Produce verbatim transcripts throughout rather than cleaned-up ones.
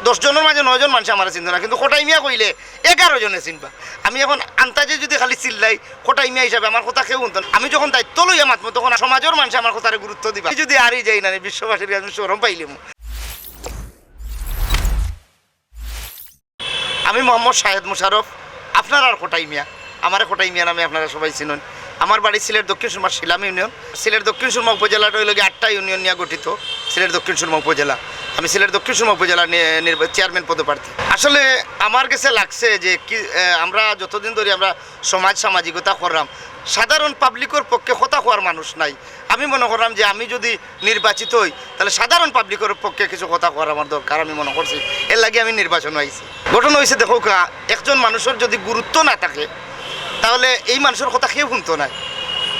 দশ জনর মাঝে নয় জন মানষে আমারে চিনতো না, কিন্তু কটাই মিয়া কইলে এগারো জনে চিনবা। আমি এখন আন্তাজে যদি খালি চিল্লাই, কটাই মিয়া হিসাবে আমার কথা কেউ হুনতো না। আমি যখন দায়িত্ব লইয়া মাতমু, তখন সমাজর মানষে আমার কথারে গুরুত্ব দিবা। আমি যদি আরি যাই না নি, বিশ্ববাসীর কাছে আমি শরম পাইলিমু। আমি মোহাম্মদ শাহেদ মুশারফ, আপনারার কটাই মিয়া। আমারে কটাই মিয়া নামে আপনারা সবাই চিনইন। আমার বাড়ি সিলেট দক্ষিণ সুরমার শিলাম ইউনিয়ন। সিলেট দক্ষিণ সুরমা উপজেলাটা অইলো গিয়া আটটা ইউনিয়ন নিয়া গঠিত। সিলেট দক্ষিণ সুরমা উপজেলা, আমি সিলেট দক্ষিণ সুরমা উপজেলা নি-, নির্বা-, চেয়ারম্যান পদপ্রার্থী। আসলে আমার গেছে লাগছে যে কি, আহ, আমরা যতদিন ধরি আমরা সমাজ সামাজিকতা করলাম, সাধারণ পাবলিকর পক্ষে কথা কওয়ার মানুষ নাই। আমি মনে করলাম যে আমি যদি নির্বাচিত হই, তাহলে সাধারণ পাবলিকর পক্ষে কিছু কথা কওয়ার আমার দরকার, আমি মনে করছি, এর লাগি আমি নির্বাচন আইছি। ঘটনা হইছে, দেখউক্কা, একজন মানুষর যদি গুরুত্ব না থাকে, তাহলে এই মানুষর কথা কেউ হুনতো নায়।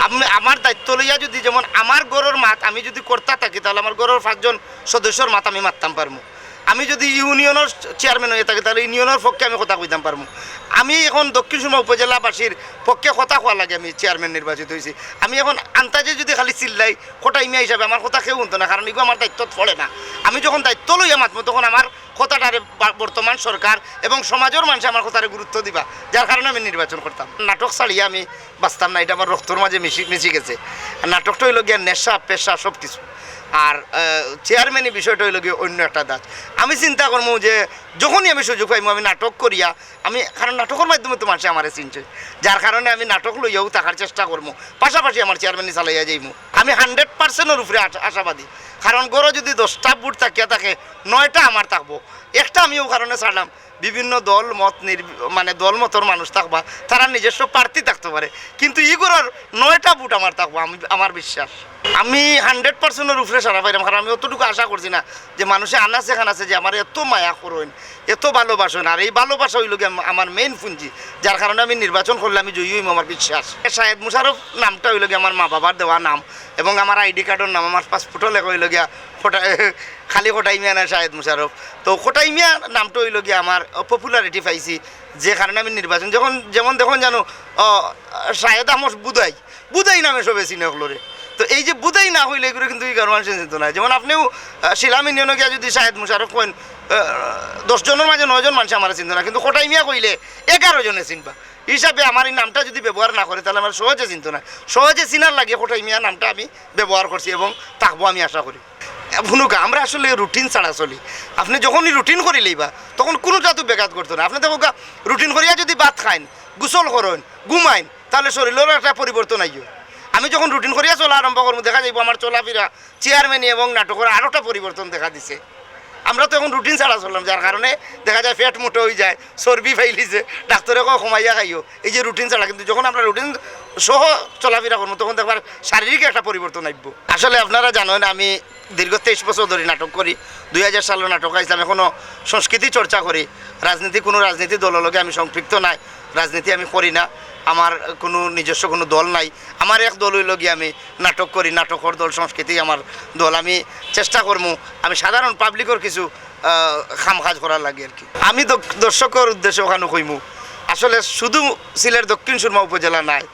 আমি আমার দায়িত্ব লইয়া যদি, যেমন আমার ঘরর মাত আমি যদি কর্তা থাকি, তাহলে আমার ঘরর পাঁচজন সদস্যর মাত আমি মাততাম পারমু। আমি যদি ইউনিয়নর চেয়ারম্যান হইয়া থাকি, তাহলে ইউনিয়নর পক্ষে আমি কথা কইতাম পারমু। আমি এখন দক্ষিণ সুরমা উপজেলাবাসীর পক্ষে কথা কওয়া লাগে আমি চেয়ারম্যান নির্বাচিত হইছি। আমি এখন আন্তাজে যদি খালি চিল্লাই, কটাই মিয়া হিসাবে আমার কথা কেউ হুনতো না, কারণ ইগু আমার দায়িত্বত পড়ে না। আমি যখন দায়িত্ব লইয়া মাতমু, তখন আমার কথাটারে বা-, বর্তমান সরকার এবং সমাজর মানষে আমার কথারে গুরুত্ব দিবা, যার কারণে আমি নির্বাচন করতাম। নাটক ছাড়িয়া আমি বাঁচতাম না, এটা আমার রক্তর মাঝে মিশি, মিশি গেছে। আর নাটকটা হইলো গিয়া নেশা, পেশা, সব কিছু। আর, আহ, চেয়ারম্যানি বিষয়টা হইলো গিয়া অন্য একটা ধাঁচ। আমি চিন্তা করমু যে যখনই আমি সুযোগ পাইমু, আমি নাটক করিয়া, আমি, কারণ নাটকর মাধ্যমে তো মানষে আমারে চিনছে, যার কারণে আমি নাটক লইয়াও থাকার চেষ্টা করমু, পাশাপাশি আমার চেয়ারম্যানি চালাইয়া যাইমু। আমি হান্ড্রেড পার্সেন্টর উপরে আশা-, আশাবাদী, কারণ ঘরো যদি দশটা ভোট থাকিয়া থাকে, নয়টা আমার থাকবো, একটা আমি ও কারণে ছাড়লাম। বিভিন্ন দল মত নির-, মানে দল মতর মানুষ থাকবা, তারা নিজস্ব প্রার্থী থাকতো পারে, কিন্তু ই ঘরর নয়টা ভোট আমার থাকবো, আমি, আমার বিশ্বাস। আমি হান্ড্রেড পার্সেন্টর উপরে সারা পাইলাম, কারণ আমি অতটুকু আশা করছি না যে মানুষে আনাচে কানাচে যে আমার এত মায়া করইন, এত ভালোবাসইন, আর এই ভালোবাসা হইলো গিয়া আম-, আমার মেইন পুঞ্জি, যার কারণে আমি নির্বাচন করলে আমি জয়ী হইমু, আমার বিশ্বাস। শাহেদ মুশারফ নামটা হইলো গিয়া আমার মা বাবার দেওয়া নাম, এবং আমার আইডি কার্ডর নাম, আমার পাসপোর্টও লেখা হইলো গিয়া কটা-, খালি কটাই মিয়া না, শাহেদ মুশারফ। তো কটাই মিয়া নামটা হইলো গিয়া আমার পপুলারিটি পাইছি, যে কারণে আমি নির্বাচন যখন, যেমন দেখুন জানো, অ, শাহেদ আহমদ বুদাই, বুদাই নামে সবে চিনে অকলরে। তো এই যে বুদাই না হইলে এগুলো কিন্তু ই গারো মানুষে চিনতো না। যেমন আপনিও, আহ, শিলাম ইউনিয়নো গিয়া যদি শাহেদ মুশারফ কইন, আহ, দশ জনর মাঝে নয় জন মানষে আমারে চিনতো না, কিন্তু কটাই মিয়া কইলে এগারো জনে চিনবা। হিসাবে আমার এই নামটা যদি ব্যবহার না করে, তাহলে আমার সহজে চিনতো না। সহজে চিনার লাগি কটাই মিয়া নামটা আমি ব্যবহার করছি এবং থাকবো আমি আশা করি। হুনুকা, আমরা আসলে রুটিন ছাড়া চলি। আপনি যখনই রুটিন করি লইবা, তখন কোনো জাতু ব্যাঘাত করতো না। আপনি দেখুকা, রুটিন করিয়া যদি ভাত খাইন, গোসল করইন, ঘুমাইন, তাহলে শরীরেরও একটা পরিবর্তন আইও। আমি যখন রুটিন করিয়া চলা আরম্ভ করবো, দেখা যাইবো আমার চলাফেরা, চেয়ারম্যানি এবং নাটকর আরোটা পরিবর্তন দেখা দিছে। আমরা তো এখন রুটিন ছাড়া চললাম, যার কারণে দেখা যায় পেট মোটা হয়ে যায়, চর্বি ফাইলিছে, ডাক্তারে কয় কমাইয়া খাইও, এই যে রুটিন ছাড়া। কিন্তু যখন আমরা রুটিন সহ চলাফেরা করবো, তখন দেখবার শারীরিক একটা পরিবর্তন আইবো। আসলে আপনারা জানেন, আমি দীর্ঘ তেইশ বছর ধরে নাটক করি। দুই হাজার সালে নাটক আইছিলাম, এখনো সংস্কৃতি চর্চা করি। রাজনীতি, কোনো রাজনীতি দলের লগে আমি সম্পৃক্ত নাই, রাজনীতি আমি করি না। আমার কোনো নিজস্ব কোনো দল নাই। আমার এক দল হইল গিয়া আমি নাটক করি, নাটকর দল, সংস্কৃতি আমার দল। আমি চেষ্টা করমু আমি সাধারণ পাবলিকর কিছু, আহ, কাম কাজ করার লাগি আর কি। আমি দক-, দর্শকর উদ্দেশ্যে ওখানে কইমু, আসলে শুধু সিলেট দক্ষিণ সুরমা উপজেলা নাই,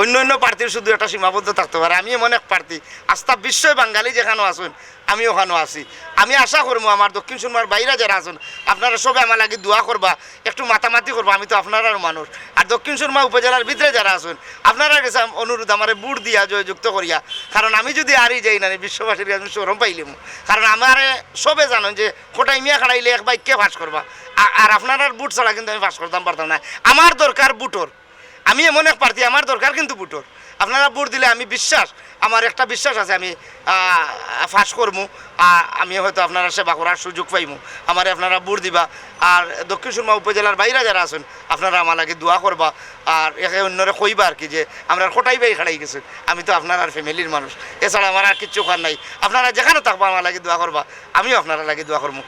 অন্য অন্য প্রার্থীর শুধু একটা সীমাবদ্ধ থাকতে পারে। আমি এমন এক প্রার্থী, আস্তা বিশ্বই বাঙালি যেখানো আছইন, আমি ওখানো আছি। আমি আশা করমু আমার দক্ষিণ সুরমার বাইরে যারা আছইন, আপনারা সবে আমার লাগি দোয়া করবা, একটু মাতামাতি করবা, আমি তো আপনারারও মানুষ। আর দক্ষিণ সুরমা উপজেলার ভিতরে যারা আছইন, আপনারার কাছে আম-, অনুরোধ, আমারে ভোট দিয়া জয়যুক্ত করিয়া, কারণ আমি যদি আরি যাই না নি, বিশ্ববাসীর কাছে আমি শরম পাইলিমু। কারণ আমারে সবে জানেন যে কটাই মিয়া খাড়াইলে এক বাক্যে পাস করবা, আ-, আর আপনারার ভোট ছাড়া কিন্তু আমি পাস করতাম পারতাম না। আমার দরকার ভোটর, আমি এমন এক প্রার্থী, আমার দরকার কিন্তু ভোটর। আপনারা ভোট দিলে আমি বিশ্বাস, আমার একটা বিশ্বাস আছে, আমি, আহ, পাস করমু, আর আমি হয়তো আপনারা সেবা করার সুযোগ পাইমু। আমারে আপনারা ভোট দিবা। আর দক্ষিণ সুরমা উপজেলার বাইরে যারা আছেন, আপনারা আমার লাগি দোয়া করবা। আর একে অন্যরে কইবা আর কি, যে আমরা কটাই ভাই খাড়াই গেছে, আমি তো আপনার আর ফ্যামিলির মানুষ, এছাড়া আমার আর কিচ্ছু করার নাই। আপনারা যেখানে থাকবা, আমার লাগি দোয়া করবা, আমিও আপনারা লাগি দোয়া করমু।